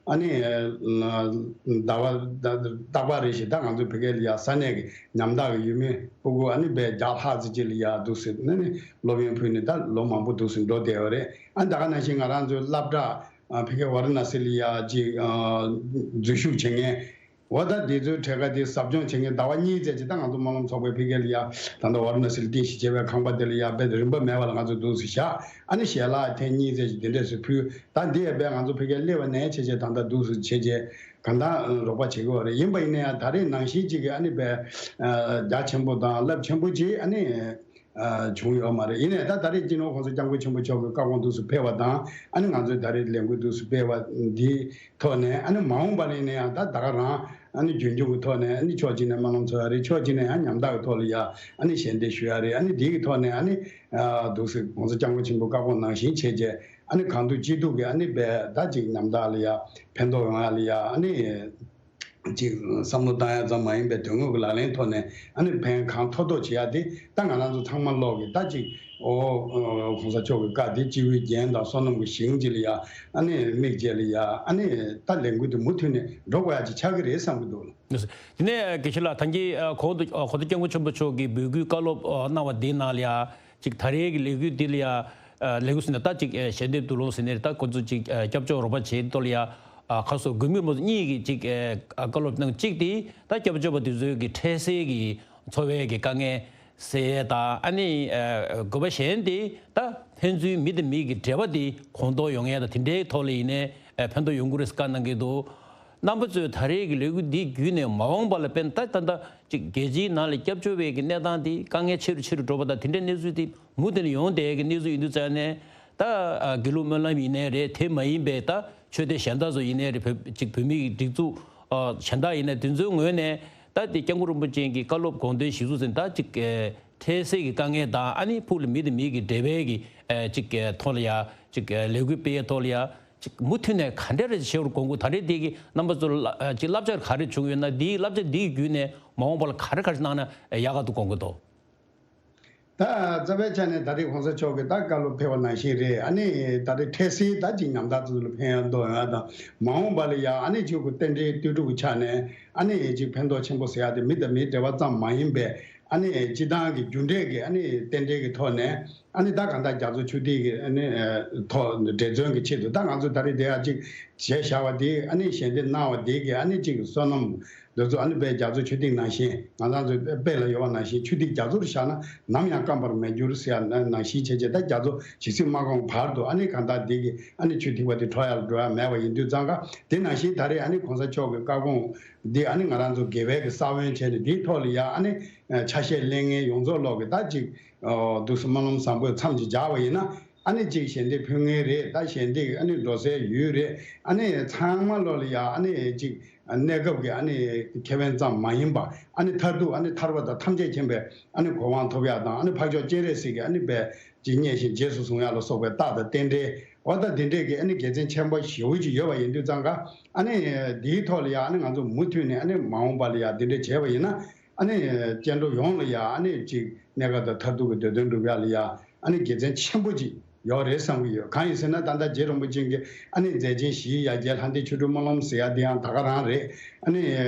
ཨ་ནི་ཟླ་བ་རྟག་པར་རེ་བཞིན་ད་ང་ཚོ་བོད་སྐད་ལ་ཡ་ས་གནས་ཀྱི་ཉམ་ཐག་གི་ཡུལ་མི་ཕྲུ་གུ་ཨ་ནི་བརྒྱ་ལྷག་ཙམ་ཅིག་ལ་ཡ་འདུག་སེ་ཨ་ནི་སློབ་ཡོན་ཕུལ་ནས་ད་ལོ་མང་པོ་འདུག་སེ་འགྲོ་བསྡད་ཡོད་རེད། ཨ་ནི་ད་ག་ནང་བཞིན་ང་རང་ཚོའི་སློབ་གྲྭ་བོད་སྐད་ཝཱ་ར་ཎ་སི་ལ་ཡ་ཅིག་འཛུལ་ཞུགས་བྱེད་མཁན། འོ་ད་འདི་ཚོའི་གྲས་ཀ་དེ་ཟབ་སྦྱོང་བྱེད་མཁན་ཟླ་བ་གཉིས་ཙམ་ཅིག་ད་ང་ཚོ་སྨོན་ལམ་ཚོགས་པའི་ཕ་གི་ལ་ཡ་ད་ལྟ་ཝཱ་ར་ཎ་སི་ལ་རྟེན་གཞི་བྱས་པའི་ཁང་པ་དེ་ལ་ཡ་དཔེ་རིན་པ་མེད་པ་ལ་ང་ཚོ་འདུག་སེ་བཞག་ཨ་ནི་ཞལ་ལག་ཐེངས་གཉིས་ཙམ་ཅིག་དེ་འདྲས་སེ་ཕུལ། ད་འདི་ཡ་དཔེ་ང་ཚོ་ཕ་གིར་སླེབས་པ་ནས་བྱས་བྱས་ད་ལྟ་འདུག་སེ་བྱས་བྱས་གང་ལྟར་རོགས་པ་བྱེད་དགོས་རེད། ཡིན་པ་ཡིན་ན་ཡང་ད་རེས་ནང་བཞིན་ཅིག་གི་ཨ་ནི་དཔེ་རྒྱ་ཆེན་པོ་དང་རླབས་ཆེན་པོ་ཅིག་ཨ་ནི། ཨ་བྱུང་ཡོད་མ་རེད། ཡིན་ནའི་ད་ད་རེས་སྤྱི་ནོར་༸གོང་ས་༸སྐྱབས་མགོན་ཆེན་པོ་མཆོག་གི་བཀའ་དགོངས་འདུག་སེ་ཕེབས་པ་དང་། ཨ་ནི་ང་ཚོའི་ད་རེས་ལས་འགུལ་འདུག་སེ་སྤེལ་བ་འདིའི་ཐོག་ནས། ཨ་ནི་མ་འོངས་པ་ལ་ཡིན་ན་ཡང་ད་ད་ག་རང་ཨ་ནི་རྒྱུན་འཁྱོངས་ཀྱི་ཐོག་ནས། ཨ་ནི་ཕྱོགས་གཅིག་ནས་སྨོན་ལམ་ཚོགས་ཡ་རེད། ཕྱོགས་གཅིག་ནས་ཡང་ཉམ་ཐག་གི་ཐོག་ལ་ཡ་ཨ་ནི་ཞལ་འདེབས་ཞུ་ཡ་རེད། ཨ་ནི་འདི་གི་ཐོག་ནས་ཨ་ནི་ཨ་འདུག་སེ་༸གོང་ས་༸སྐྱབས་མགོན་ཆེན་པོའི་བཀའ་དགོངས་ནང་བཞིན་བྱས་བྱས། ཨ་ནི་གང་ཐུབ་ཅི་ཐུབ་ཀྱིས་ཨ་ནི་དཔེ་ད་ཅིག་ཉམ་ཐག་ལ་ཡ་ཕན་ཐོགས་ཡོང་ཡ་ལ་ཡ་ཨ་ནི། ཅིག་བསམ་བློ་བཏང་ཡ་ཙམ་མ་ཡིན་པའི་དོན་དངོས་ཀྱི་ལག་ལེན་ཐོག་ནས་ཨ་ནི་ཕན་གང་ཐོགས་ཐོགས་བྱེད་ཡ་དེ། ད་ང་རང་ཚོ་ཚང་མ་ལོག་གི་ད་ཅིག་ཨོ་༸གོང་ས་མཆོག་གི་བཀའ་དེ་སྤྱི་བོའི་རྒྱན་དང་བསོད་ནམས་ཀྱི་ཞིང་ཅིག་ལ་ཡ་ཨ་ནི་དམིགས་བྱས་ལ་ཡ་ཨ་ནི་ད་ལས་འགུལ་དེ་མུ་མཐུད་ནས་འགྲོ་དགོས་ཡ་ཅིག་ཆགས་ཀྱི་རེད་བསམ་གྱི་འདུག་ལགས། དེ་ནས་དགེ་བཤེས་ལགས། ད་གིན་ཨ་གོང་དུ་ཨ་གོང་དུ་༸སྐྱབས་མགོན་ཆེན་པོ་མཆོག་གིས་འབོད་སྐུལ་བཀའ་སློབ་ཨ་གནང་བ་དེའི་ནང་ལ་ཡ། ཅིག་ད་རེས་ཀྱི་ལས་འགུལ་འདི་ལ་ཡ། ཨ་ལས་འགུལ་ཟེར་ན་ད་ཅིག་ཨ་ཞལ་འདེབས་བསྡུ་སློང་ཟེར་ནས། ད་ཁོ་ཚོ་ཅིག་ཨ་སྐྱབས་བཅོལ་རོགས་པ་བྱེད་ཐོག་ལ་ཡ། ཨ་ཁ་སོ་དགོས་དམིགས་མོ་གཉིས་ཀྱི་ཅིག་ཨ་བཀའ་སློབ་གནང་། གཅིག་དེ་ད་སྐྱབས་བཅོལ་བ་དེ་ཚོའི་གི་འཕྲལ་སེལ་གྱི་འཚོ་བའི་གི་དཀའ་ངལ་སེལ་ཡས་དང་། ཨ་ནི་ཨ་དགོས་པ་གཞན་དེ་ད་ཕན་ཚུན་མི་དང་མི་གི་འབྲེལ་བ་དེ་གོང་མཐོར་ཡོང་ཡས་དང་། དེ་འདྲའི་ཐོག་ལ་ཡིན་ནའི་ཨ་ཕན་ཐོགས་ཡོང་གི་རེད་ཟེར་བཀའ་གནང་གི་འདུག་རྣམ་པ་ཚོས་ད་རེས་ཀྱི་ལས་འགུལ་འདི་བརྒྱུད་ནས་མ་འོངས་པ་ལ་དཔེར་ན་ད་ད་ལྟ་ཅིག་རྒྱལ་སྤྱིའི་ནང་ལ་སྐྱབས་བཅོལ་བའི་གི་གནས་སྟངས་དེ་དཀའ་ངལ་ཆེ་རུ་ཆེ་རུ་འགྲོ་བ་དང་། དེ་འདྲའི་གནས་ཚུལ་དེ་མུ་མཐུད་ནས་ཡོང་བསྡད་ཀྱི་གནས་ཚུལ་ཡིན་དུས་ཙང་ནས། ད་ཨ་དགེ་ལུགས་སྨོན་ལམ་ཡིན་ནའི་རེད། དེ་མ་ཡིན་པའི་ད་ཆོས་སྡེ་གཞན་དག་ཚོ་ཡིན་ནའི་རེད། བོད་ཅིག་བོད་མི་གི་སྒྲིག་འཛུགས་ཨ་གཞན་དག་ཡིན་ནའི། དེ་ཚོའི་ངོས་ནས་ད་དེ་སྐྱབས་མགོན་རིན་པོ་ཆེ་གི་བཀའ་སློབ་དགོངས་དོན་གཞི་བཟུང་ཟེར་ནས། ད་ཅིག་ཨ་འཕྲལ་སེལ་གྱི་དཀའ་ངལ་དང་། ཨ་ནི་ཕུགས་ལ་མི་དང་མི་གི་འབྲེལ་བའི་གི་ཨ་ཅིག་ཨ་ཐོག་ལ་ཡ་ཅིག་ཨ་ལས་འགུལ་སྤེལ་ཡས་ཐོག་ལ་ཡ། ཅིག་མུ་མཐུད་ནས་ག་འདྲ་རེ་བྱེད་པར་དགོངས་ཀྱི། ད་རེས་དེ་གི་རྣམ་པ་ཚོར་ཅིག་བསླབ་བྱ་ག་རེ་བྱུང་ཡོད་ན། དེའི་བསླབ་བྱ་དེའི་བརྒྱུད་ནས་མ་འོངས་པ་ལ་ག་རེ་ག་རེ་གནང་ན་ཡག་ག་འདུག་དགོངས་ཀྱི་འདུག་ད་རྩ་བའི་ཆ་ནས་ད་རེས་གོང་ས་མཆོག་གིས་ད་བཀའ་སློབ་ཕེབས་པ་ནང་བཞིན་རེད། ཨ་ནི་ད་རེས་འཕྲལ་སེལ་ད་ཅིག་ཉམ་ཐག་ཚོ་ལ་ཕན་ཡོན་ཐོགས་ཡོང་ཡ་དང་། མ་འོངས་པ་ལ་ཡ་ཨ་ནི་ཅིག་གི་རྟེན་འབྲེལ་ལྟོས་གྲུབ་ཀྱི་ཆ་ནས་ཨ་ནི་ཅིག་ཕན་ཐོགས་ཆེན་པོ་ཟེར་ཡ་དེ་མི་དང་མི་འབྲེལ་བ་ཙམ་མ་ཡིན་པའི། ཨ་ནི་སྤྱི་བཏང་གི་རྒྱུ་འབྲས་ཀྱི་ཨ་ནི་རྟེན་འབྲེལ་གྱི་ཐོག་ནས། ཨ་ནི་ད་གང་ལྟར་རྒྱ་མཚོ་ཆུ་ཐིགས་ཀྱི་ཨ་ནི་ཐོག་འབྲེལ་མཚོན་གྱི་ཆེད་དུ། ད་ང་ཚོ་ད་རེས་དེ་ཡ་གཅིག་བྱས་བཞག་པ་དེ། ཨ་ནི་ཞལ་འདེབས་གནང་བ་དེ་གི་ཨ་ནི་གཅིག་བསོད་ནམས་འདི་ཚོ། ཨ་ནི་དཔེ་རྒྱ་མཚོ་ཆུ་ཐིགས་ནང་བཞིན། ང་ཚང་ཚོའི་དཔེ་ལ་ཡོད་པ་ནང་བཞིན། ཆུ་ཐིགས་རྒྱ་མཚོ་རུ་བཞག་ན་ནམ་ཡང་སྐམ་པར་མི་འགྱུར་ཟེར་ཡ་ནང་བཞིན་བྱས་བྱས། ད་རྒྱ་མཚོ་ཇི་སྲིད་མ་སྐམ་བར་དུ་ཨ་ནི་གང་ལྟར་དེ་གི་ཨ་ནི་ཆུ་ཐིགས་པ་དེ་འཕྲོ་ཡར་འགྲོ་ཡ་མེད་པ་ཡིན་དུས་ཙང་ཀ། དེ་ནང་བཞིན་ད་རེས་ཨ་ནི་གོང་ས་མཆོག་གི་བཀའ་དགོངས་འདི་ཨ་ནི་ང་རང་ཚོ་དགེ་བའི་གི་ས་བོན་བྱས་ནས། དེའི་ཐོག་ལ་ཡ་ཨ་ནི་ཆ་ཤས་ལེན་མཁན་ཡོངས་རྫོགས་ལོག་གི་ད་ཅིག་ཨོ་འདུག་སེ་སྨོན་ལམ་བཟང་པོས་མཚམས་ཅིག་སྦྱར་བ་ཡིན་ན། ཨ་ནི་ཅིག་ཞལ་འདེབས་ཕུལ་མཁན་རེད། ད་ཞལ་འདེབས་ཨ་ནི་འགྲོ་སའི་ཡུལ་རེད། ཨ་ནི་ཚང་མ་ལོག་ལ་ཡ་ཨ་ནི་ཅིག་གནས་སྐབས་ཀྱི་ཨ་ནི་ཁེ་ཕན་ཙམ་མ་ཡིན་པ། ཨ་ནི་མཐར་ཐུག་ཨ་ནི་ཐར་པ་དང་ཐམས་ཅད་མཁྱེན་པའི་ཨ་ནི་གོ་འཕང་ཐོབ་ཡ་དང་། ཨ་ནི་འཕགས་མཆོག་སྤྱན་རས་གཟིགས་ཀྱི་ཨ་ནི་དཔེ་ཅིག་མཉེས་ཤིང་རྗེས་སུ་བཟུང་ཡ་ལ་སོགས་པའི་རྟགས་དང་རྟེན་འབྲེལ། འོ་ད་འདི་འདྲས་ཀྱི་ཨ་ནི་དགེ་མཚན་ཆེན་པོ་ཞེ་པོ་ཅིག་ཡོད་པ་ཡིན་དུས་ཙང་ཀ། ཨ་ནི་འདིའི་ཐོག་ལ་ཡ་ཨ་ནི་ང་ཚོ་མུ་མཐུད་ནས་ཨ་ནི་མ་འོངས་པ་ལ་ཡ་འདི་འདྲས་བྱས་པ་ཡིན་ན། ཨ་ནི་སྐྱེ་འགྲོ་ཡོངས་ལ་ཡ་ཨ་ནི་ཅིག་གནས་སྐབས་དང་མཐར་ཐུག་གི་འདོད་དོན་འགྲུབ་ཡ་ལ་ཡ་ཨ་ནི་དགེ་མཚན་ཆེན་པོ་ཅིག་ ཡོད་རེད་བསམ་གྱི་ཡོད། གང་ཡིན་ཟེར་ན་ད་ལྟ་རྗེ་རིན་པོ་ཆེ་གིས་ཨ་ནི་མཛད་ཆེན་བཞིའི་ཡ་གྱལ་ལྷ་ལྡན་ཆོ་འཕྲུལ་སྨོན་ལམ་ཟེར་ཡ་དེ་ཡང་ད་ག་རང་རེད། ཨ་ནི་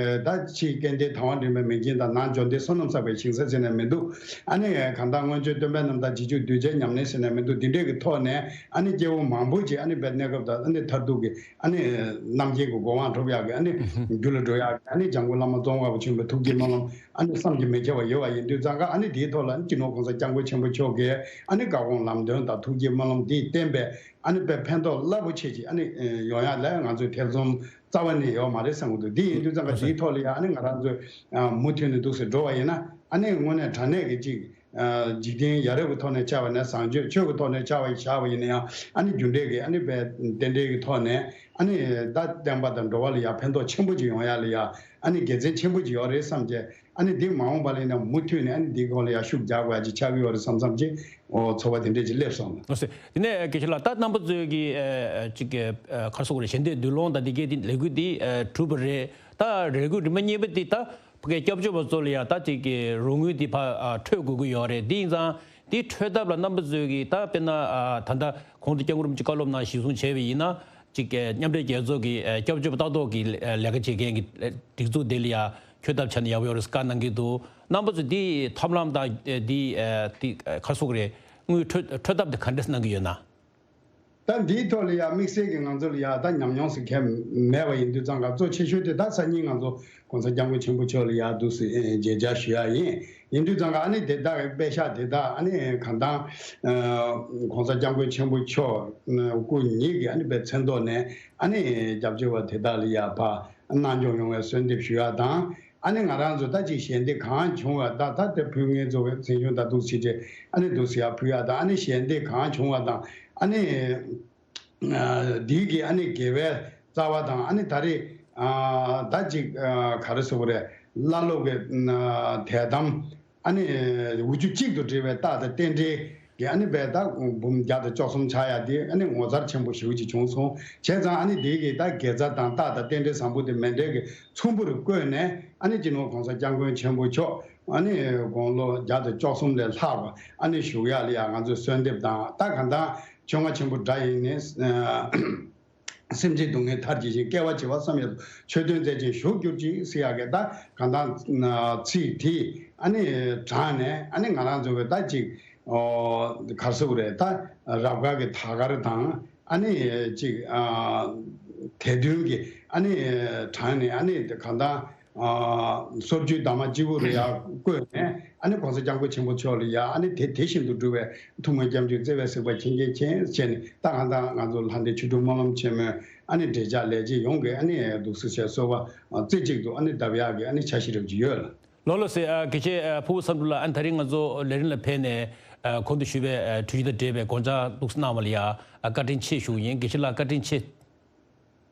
ད་ཕྱི་སྐལ་ལྡན་ཐལ་བ་འདྲེན་པའི་མེ་སྐྱོན་དང་ནང་འབྱོན་ལྡན་བསོད་ནམས་བསགས་པའི་ཞིང་ས་ཟེར་ནས་མི་འདུག་ཨ་ནི་གང་ལྟར་མངོན་སྤྱོད་སྟོན་པའི་རྣམ་ཐར་རྗེས་འཇུག་གདུལ་བྱའི་ཉམས་ལེན་ཟེར་ནས་མི་འདུག་འདི་འདྲའི་གི་ཐོག་ནས་ཨ་ནི་སྐྱེ་བོ་མང་པོ་ཅིག་ཨ་ནི་བའི་གནས་སྐབས་དང་ཨ་ནི་མཐར་ཐུག་གི་ཨ་ནི་རྣམ་མཁྱེན་གྱི་གོ་འཕང་ཐོབ་ཡག་གི་ཨ་ནི་རྒྱུ་ལ་འགྲོ་ཡག་གི་ཨ་ནི་འཇམ་མགོན་བླ་མ་ཙོང་ཁ་པ་ཆེན་པོའི་ཐུགས་བསྐྱེད་སྨོན་ལམ་ཨ་ནི་བསམ་གྱིས་མི་ཁྱབ་པ་ཡོད་པ་ཡིན་དུས་ཙང་ཀ་ཨ་ནི་དེའི་ཐོག་ལ་ཨ་ནི་སྤྱི་ནོར་གོང་ས་སྐྱབས་མགོན་ཆེན་པོ་མཆོག་གིས་ཨ་ནི་བཀའ་དགོངས་ལམ་སྟོན་དང་ཐུགས་བསྐྱེད་སྨོན་ལམ་དེས་བསྟན་པའི་ཨ་ནི་དཔེ་ཕན་ཐོགས་རླབས་པོ་ཆེ་ཅིག་ཨ་ནི་ཡོང་ཡག་ལ་ང་ཚོས་ཐེ་ཚོམ་རྩ་བ་ནས་ཡོད་མ་རེད་བསམ་གྱི་འདུག་འདི་ཡིན་དུས་ཙང་ཀ་འདིའི་ཐོག་ལ་ཡང་ཨ་ནི་ང་རང་ཚོས་མུ་མཐུད་ནས་འདུག་སེ་འགྲོ་བ་ཡིན་ན་ཨ་ནི་དངོས་གནས་དྲང་གནས་ཀྱི་ཅིག་འཇིག་རྟེན་ཡ་རབས་ཀྱི་ཐོག་ནས་བྱས་པ་ནས་བཟང་སྤྱོད་ཆོས་ཀྱི་ཐོག་ནས་བྱས་པ་བཞག་པ་ཡིན་ན་ཡང་ཨ་ནི་རྒྱུ་འབྲས་ཀྱི་ཨ་ནི་དཔེ་རྟེན་འབྲེལ་གྱི་ཐོག་ནས་ཨ་ནི་ད་བསྟན་པ་དང་འགྲོ་བ་ལ་ཡང་ཕན་ཐོགས་ཆེན་པོ་ཅིག་ཡོང་ཡ་ལ་ཡང་ཨ་ནི་དགེ་མཚན་ཆེན་པོ་ཅིག་ཡོད་རེད་བསམ་བྱས། ཨ་ནི་འདི་མ་འོངས་པ་ལ་ཡིན་ན་མུ་མཐུད་ནས་ཨ་ནི་འདིའི་སྐོར་ལ་ཡང་ཤུགས་རྒྱག་དགོས་ཡ་ཅིག་ཆགས་ཀྱི་ཡོད་རེད་བསམ་བསམ་ཅིག་འོ་ཚོར་བ་དེ་འདྲས་ཅིག་སླེབས་སོང་ལ། ལགས་སོ། དེ་ནས་དགེ་བཤེས་ལགས་ད་རྣམ་པ་ཚོའི་གི་ཨ་ཅིག་གི་ཨ་ག་རེ་ཟེར་དགོས་རེད། ཞལ་འདེབས་འདུལ་ལོང་དང་འདི་གའི་དེ་ལས་འགུལ་འདི་ཨ་གྲུབ་པ་རེད། ད་ལས་འགུལ་རིམ་པ་གཉིས་པ་འདི་ད་ཕ་གི་སྐྱབས་བཅོལ་བ་ཚོ་ལ་ཡང་ད་ཅིག་གི་རོགས་དངུལ་འདི་ཕར་ཨ་འཕྲོད་དགོས་ཀྱི་ཡོད་རེད། འདི་ཡིན་ཙང་འདི་འཕྲོད་ཐབས་ལ་རྣམ་པ་ཚོའི་གི་ད་དཔེར་ན་ཨ་ད་ལྟ་གོང་དུ་སྐྱབས་མགོན་རིན་པོ་ཆེ་བཀའ་སློབ་ནང་གཞིར་བཟུང་བྱས་པ་ཡིན་ན། གཅིག་གི་མཉམ་འབྲེལ་རྒྱལ་ཚོགས་ཀྱི་ཨ་སྐྱབས་བཅོལ་བ་ལྟ་རྟོག་གི་ཨ་ལས་ཀ་བྱེད་མཁན་གྱི་ཨ་སྒྲིག་འཛུགས་དེ་ལ་ཡང་འཁྱོལ་ཐབས་བྱས་ན་ཡག་པོ་ཡོད་རེད་བཀའ་གནང་གི་འདུག་རྣམ་པ་ཚོས་འདི་ཐབས་ལམ་དང་ཨ་འདི་ཨ་འདི་ཨ་ག་རེ་ཟེར་དགོས་རེད། དངུལ་འཕྲོད་འཕྲོད་ཐབས་དེ་ག་འདྲས་གནང་གི་ཡོད་ན། ད་འདིའི་ཐོག་ལ་ཡང་དམིགས་བསལ་གྱི་ང་ཚོ་ལ་ཡང་ད་ཉམས་མྱོང་ཟེར་མཁན་མེད་པ་ཡིན་དུས་ཙང་ཀ་གཙོ་ཆེ་ཤོས་དེ་ད་སང་ཉིན་ང་ཚོ་༸གོང་ས་༸སྐྱབས་མགོན་ཆེན་པོ་མཆོག་ལ་ཡར་འདུག་སེ་མཇལ་བཅར་ཞུ་ཡ་ཡིན། ཡིན་དུས་ཙང་ཀ་ཨ་ནི་དེ་དག་གི་དཔེ་ཤག་དེ་དག་ཨ་ནི་གང་ལྟར་༸གོང་ས་༸སྐྱབས་མགོན་ཆེན་པོ་མཆོག་སྐུ་ཉིད་ཀྱི་ཨ་ནི་དཔེ་མཚན་ཐོག་ནས་ཨ་ནི་སྐྱབས་བཅོལ་བ་དེ་དག་ལ་ཡར་ཕར་གནང་སྐྱོང་ཡོང་བའི་གསོལ་འདེབས་ཞུ་ཡ་དང་། ཨ་ནི་ང་རང་ཚོ་ད་ཅིག་ཞལ་འདེབས་གང་བྱུང་བ་ད་ད་དེ་ཕུལ་མཁན་ཚོ་གི་མཚན་གཞུང་ད་འདུག་སེ་བྱས་ཨ་ནི་འདུག་སེ་ཡར་ཕུལ་ཡ་དང་ཨ་ནི་ཞལ་འདེབས་གང་བྱུང་བ་དང་ཨ་ནི། འདིའི་གི་ཨ་ནི་དགེ་བའི་རྩ་བ་དང་ཨ་ནི་ད་རེས་ད་ཅིག་ག་རེ་ཟེར་དགོས་རེད། བླ་སློབ་ཀྱི་དད་དམ་ཨ་ནི་འུ་ཆོ་གཅིག་ཏུ་སྒྲིལ་བའི་རྟགས་དང་རྟེན་འབྲེལ་གྱི་ཨ་ནི་བས་ད་འབུམ་བརྒྱ་དང་བཅུ་གསུམ་ཆགས་ཡ་དེ་ཨ་ནི་ངོ་མཚར་ཆེན་པོ་ཞེ་པོ་ཅིག་བྱུང་སོང་། བྱས་ཙང་ཨ་ནི་དེའི་གི་ད་དགེ་རྩ་དང་རྟགས་དང་རྟེན་འབྲེལ་བཟང་པོ་དེ་མཎྜལ་གྱི་ཚོམ་བུར་བཀོད་ནས་ཨ་ནི་སྤྱི་ནོར་༸གོང་ས་༸སྐྱབས་མགོན་ཆེན་པོ་མཆོག་ཨ་ནི་དགུང་ལོ་བརྒྱ་དང་བཅུ་གསུམ་ལས་ལྷག་པ་ཨ་ནི་བཞུགས་ཡ་ལ་ཡ་ང་ཚོས་གསོལ་འདེབས་དང་ད་གང་ལྟར་ཆོས་རྔ་ཆེན་པོ་སྒྲ་ཡིས་ནི། སེམས་ཅན་སྡུག་བསྔལ་མཐར་གྱིས་ཤིང་། སྐལ་བ་བྱེ་བ་བསམ་ཡས་དང་། ཆོས་དོན་མཛད་ཅིང་བཞུགས་གྱུར་ཅིག་ཟེར་ཡག་གི་ད་གང་ལྟར་ཚིག་དེ་ཨ་ནི་དྲངས་ནས་ཨ་ནི་ང་རང་ཚོ་གི་ད་ཅིག་ག་རེ་ཟེར་དགོས་རེད། ད་རབ་དཀར་གྱི་དར་དཀར་དང་ཨ་ནི་ཅིག་དད་འདུན་གྱི་ཨ་ནི་དྲངས་ནས་ཨ་ནི་གང་ལྟར། སོར་བཅུའི་འདབ་མ་སྤྱི་བོ་རུ་ཡར་བཀོད་ནས་ཨ་ནི་༸གོང་ས་༸སྐྱབས་མགོན་ཆེན་པོ་མཆོག་ལ་ཡ་ཨ་ནི་དེ་དེ་བཞིན་དུ་འགྲུབ་པའི་ཐུགས་སྨོན་སྐྱབས་འཇུག་བརྩེ་བའི་གཟིགས་པ་མཁྱེན་མཁྱེན་མཁྱེན་བྱས་ནས་ད་གང་ལྟར་ང་ཚོ་ལྷ་ལྡན་ཆོ་འཕྲུལ་སྨོན་ལམ་ཆེན་མོའི་ཨ་ནི་འབྲེལ་ཆགས་ལས་བྱེད་ཡོངས་ཀྱིས་ཨ་ནི་འདུག་སེ་བྱས་གསོལ་བ་རྩེ་གཅིག་ཏུ་ཨ་ནི་གདབ་ཡག་གི་ཨ་ནི་འཆར་གཞི་རབ་ཅིག་ཡོད་ལ། ལགས་ལགས་སེ། ཨ་དགེ་བཤེས་ཨ་ཕུར་བུ་བསམ་གྲུབ་ལགས། ཨ་ནི་ད་རིང་ང་ཚོ་ལས་རིམ་ལ་ཕེབས་ནས་ཨ་གོང་དུ་ཞུས་པའི་ཨ་གྲོས་གཞི་དང་འབྲེལ་བའི་དགོངས་འཆར་འདུག་སེ་གནང་བ་ལ་ཡ་ཨ་བཀའ་དྲིན་ཆེ་ཞུ་གི་ཡིན། དགེ་བཤེས་ལགས་བཀའ་དྲིན་ཆེ།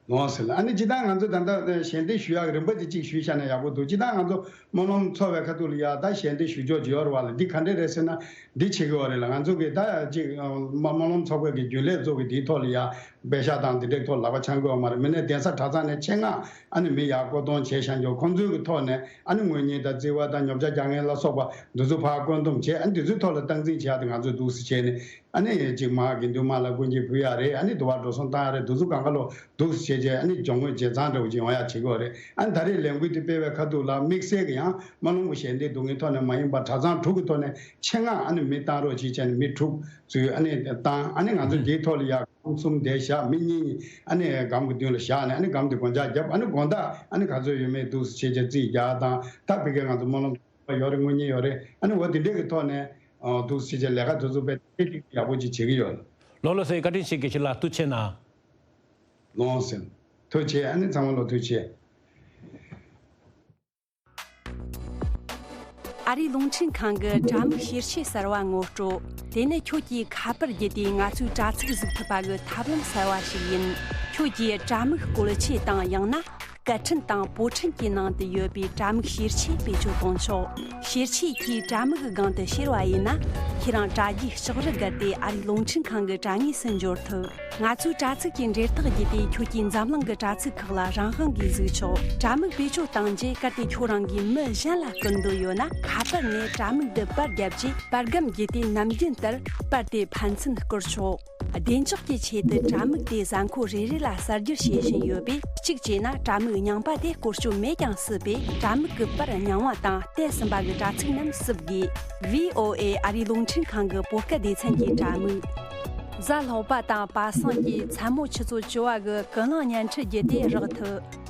ལོངས་ཟེར་ལ། ཨ་ནི་ཇི་ལྟར་ང་ཚོ་ད་ལྟ་ཞལ་འདེབས་ཞུ་ཡག་རིམ་པ་དེ་གཅིག་ཞུས་བཞག་ན་ཡག་པོ་འདུག་ཇི་ལྟར་ང་ཚོ་སྨོན་ལམ་ཚོགས་པའི་ཁ་ཐུག་ལ་ཡ་ད་ཞལ་འདེབས་ཞུ་ཕྱོགས་ཅིག་ཡོད་རེད་བ་ལ། འདི་ག་འདྲས་རེད་ཟེར་ན་འདི་བྱེད་ཀྱི་ཡོད་རེད་ལ། ང་ཚོ་གི་ད་ཅིག་སྨོན་ལམ་ཚོགས་པའི་གི་རྒྱུན་ལས་ཚོ་གི་འདིའི་ཐོག་ལ་ཡ་པེ་ཤག་དང་འདི་འདྲའི་ཐོག་ལག་པ་འཆང་གི་ཡོད་མ་རེད། མི་སྣའི་གདན་ས་གྲྭ་ཚང་ནས་ཆེད་མངགས་ཨ་ནི་མི་ཡར་བསྐོ་གཏོང་བྱས་བཞག་འཇོག་ཁོང་ཚོའི་གི་ཐོག་ནས་ཨ་ནི་ངོས་རྙེད་དང་རྩིས་པ་དང་ཉོ་ཆ་རྒྱག་མཁན་ལ་སོགས་པ་འདི་ཚོ་ཕར་བསྐོ་འདོམས་བྱས། ཨ་ནི་འདི་ཚོའི་ཐོག་ལ་སྟངས་འཛིན་བྱེད་ཡག་དེ་ང་ཚོས་འདུག་སེ་བྱས་ནས། ཨ་ནི་ཅིག་མ་དགེ་འདུན་མ་ལ་སྐུ་འགྱེད་ཕུལ་ཡ་རེད། ཨ་ནི་དུ་བ་འགྲོ་སོང་བཏང་ཡ་རེད། དུ་སུ་གང་ག་ལོ་འདུག་སེ་བྱས་བྱས་ཨ་ནི་སྦྱོང་དངོས་རྗེས་ཚང་འདྲ་བོ་ཅིག་ཡོང་ཡ་བྱེད་ཀྱི་ཡོད་རེད། ཨ་ནི་ད་རེས་ལས་འགུལ་དེ་སྤེལ་བའི་ཁ་ཐུག་ལ་དམིགས་བསལ་གྱི་ཡང་སྨོན་ལམ་གྱི་ཞལ་འདེབས་འདུག་མཁན་ཐོག་ནས་མ་ཡིན་པར་གྲྭ་ཚང་དྲུག་གི་ཐོག་ནས་ཆེད་མངགས་ཨ་ནི་མི་བཏང་རོགས་གྱིས་བྱས་ནས་མི་དྲུག་ཚུད་ཨ་ནི་བཏང་། ཨ་ནི་ང་ཚོ་དེའི་ཐོག་ལ་ཡ་སྒམ་གསུམ་དེ་བཞག་མི་གཉིས་གཉིས་ཨ་ནི་སྒམ་གྱི་མདུན་ལ་བཞག་ནས་ཨ་ནི་སྒམ་དེ་སྒོ་ལྕགས་བརྒྱབ། ཨ་ནི་དགོང་དག་ཨ་ནི་ག་ཚོད་ཡོད་མེད་འདུག་སེ་བྱས་བྱས་རྩིས་རྒྱག་དང་། ད་ཕ་གིར་ང་ཚོ་སྨོན་ལམ་ཡོད་རེད། དངུལ་གཉེར་ཡོད་རེད། ཨ་ནི་འོ་དེ་འདྲས་ཀྱི་ཐོག་ནས་འདུག་སེ་བྱས་ལས་ཀ་དེ་ཚོ་དཔེ་ཏིག་ཏིག་ཡག་པོ་ཅིག་བྱེད་ཀྱི་ཡོད། ལོ་ལོ་སེ་བཀའ་དྲིན་ཆེ། དགེ་བཤེས་ལགས་ཐུགས་རྗེ་གནང་། ལོངས་སེ། ཐུགས་རྗེ་ཆེ། ཨ་ནི་ཚང་མ་ལོ་ཐུགས་རྗེ་ཆེ། ཨ་རིའི་རླུང་འཕྲིན་ཁང་གི་དྲ་མིག་ཤེར་ཆས་གསར་བ་ངོ་སྤྲོད། དེ་ནི་ཁྱོད་ཀྱིས་ཁ་པར་བརྒྱུད་དེ་ང་ཚོའི་དྲ་ཚིགས་གཟིགས་ཐུབ་པ་གི་ཐབས་ལམ་གསར་བ་ཞིག་ཡིན། ཁྱོད་ཀྱིས་དྲ་མིག་བཀོལ་ཆས་དང་ཡང་ན། སྐད་འཕྲིན་དང་པོ་ཊན་གྱི་ནང་དུ་ཡོད་པའི་དྲ་མིག་ཤེར་ཆས་བེད་སྤྱོད་གཏོང་ཆོག་ཤེར་ཆས་ཀྱིས་དྲ་མིག་གི་སྒང་དུ་ཤེར་བ་ཡིན་ན། ཁྱེད་རང་དྲ་རྒྱའི་ལྕགས་རི་བརྒལ་ཏེ་ཨ་རིའི་རླུང་འཕྲིན་ཁང་གི་དྲ་ངོས་སུ་འབྱོར་ཐུབ། ང་ཚོའི་དྲ་ཚིགས་ཀྱི་འབྲེལ་ཐག་བརྒྱུད་དེ་ཁྱོད་ཀྱིས་འཛམ་གླིང་གི་དྲ་ཚིགས་ཁག་ལ་རང་དབང་གིས་གཟིགས་ཆོག་དྲ་མིག་བེད་སྤྱོད་བཏང་རྗེས་གལ་ཏེ་ཁྱོད་རང་གིས་མི་གཞན་ལ་བསྐུར་འདོད་ཡོད་ན། ཁ་པར་ནས་དྲ་མིག་འདི་པར་བརྒྱབ་རྗེས་པར་སྒམ་བརྒྱུད་དེ་ནམ་རྒྱུན་ལྟར་པར་དེ་ཕན་ཚུན་བསྐུར་ཆོག་བདེ་འཇགས་ཀྱི་ཆེད་དུ་དྲ་མིག་དེ་གཟའ་འཁོར་རེ་རེ་ལ་གསར་བསྒྱུར་བྱེད་བཞིན་ཡོད་པས། གཅིག་བྱས་ན་དྲ་མིག་རྙིང་པ་དེ་བཀོལ་སྤྱོད་མེད་ཀྱང་སྲིད་པས། དྲ་མིག་གི་པར་རྙིང་བ་དང་བལྟས་ཟིན་པ་གི་དྲ་ཚིགས་རྣམས་བསུབ་དགོས། ཝི་ཨོ་ཨེ་ཨ་རིའི་རླུང་འཕྲིན་ཁང་གི་བོད་སྐད་སྡེ་ཚན་གྱི་དྲ་མིག་གཟའ་ལྷག་པ་དང་པ་སངས་ཀྱི་མཚན་མོ་ཆུ་ཚོད་བཅུ་བ་གི་ཀུན་གླེང་བརྙན་འཕྲིན་བརྒྱུད་དེ་རག་ཐུབ།